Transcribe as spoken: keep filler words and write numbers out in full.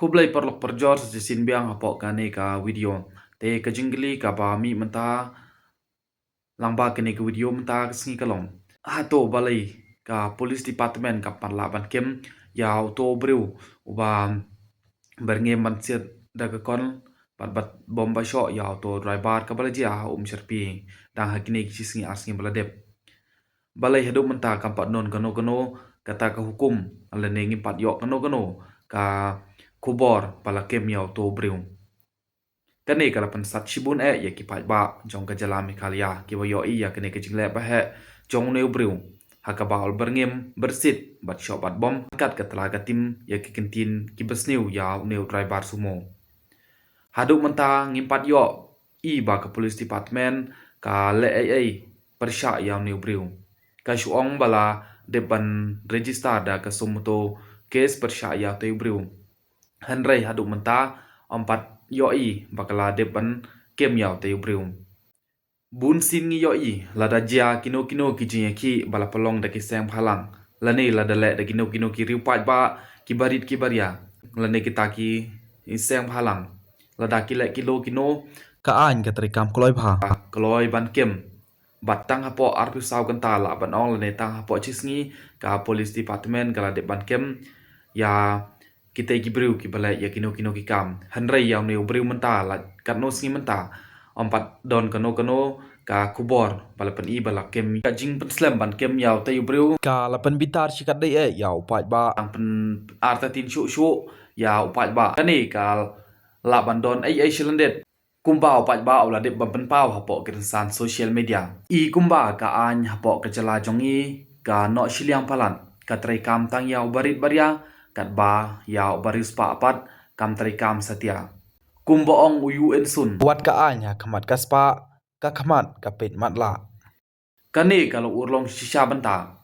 Khublei paralok parajor, sa shisien biang hapoh kane ka video. Te ka jingkylli kaba mih mynta lyngba kane ka video mynta ka sngi ka long, hato balei ka police department kam pat lah ban kem ïa uto u briew uba byrngem ban siat da ka kon bad bat bom ba shoh ïa uto u driver, kaba la jia ha Umshyrpi dang ha kine ki shi sngi ar sngi ba la dep? Balei haduh mynta kam pat don kano kano kata ka hukum, lane ngim pat ïoh kano kano ka khubor ba la kem ïa uto u briew? Kane ka la pynsat shibun eh ïa ki paidbah jong ka jylla Meghalaya, kiba ïohi ïa kane ka jingleh ba heh jong une u briew, ha kaba u la byrngem byrsiat bad shoh bat bom ryngkat ka tla ka tim ïa ki kyntien kiba sniew ïa une u driver sumo. Haduh mynta ngim pat ïohi ba ka police department ka leh ei ei pyrshah ïa une u briew. Ka shu ong ba la dep ban register da ka suo motu case pyrshah ïa utei u briew, hynrei haduh mynta ym pat ïohi ba ka la dep ban kem ïa utei u briew. Bun sien ngi ïohi lada jia kino kino ki jingïakhih ba la pynlong da ki seng bhalang, lane lada leh da kino kino ki riew paidbah kiba rit kiba ria, lane kita ki seng bhalang, lada ki leh kino kino, ka aiñ ka treikam kloi bha, kloi ban kem. Bad tang hapoh arphew saw kynta lah ban ong, lane tang hapoh shi sngi ka police department ka la dep ban kem ïa kitei ki briew kiba leh ïa kino kino ki kam. Hynrei ïa une u briew mynta, la katno sngi mynta, ym pat don kano kano ka khubor ba la pyni ba la kem. Ka jingpynslem ban kem ïa utei u briew ka la pynbitar shikatdei eh ïa u paidbah, tang pyn-artatien shuh shuh ïa u paidbah. Kane ka lah ban don ei ei shi lyndet. Kumba u paidbah u la dep ban pynpaw hapoh ki rynsan social media, i kumba ka aiñ hapoh ka jylla jong ngi ka noh shiliang palat, ka treikam tang ïa uba rit ba ria, katba ïa uba riewspah pat kam treikam satia. Kumba ong u U N Sun, wat ka aiñ ha khmat ka spah, ka khmat ka peit matlah. Kane ka la urlong shisha bynta,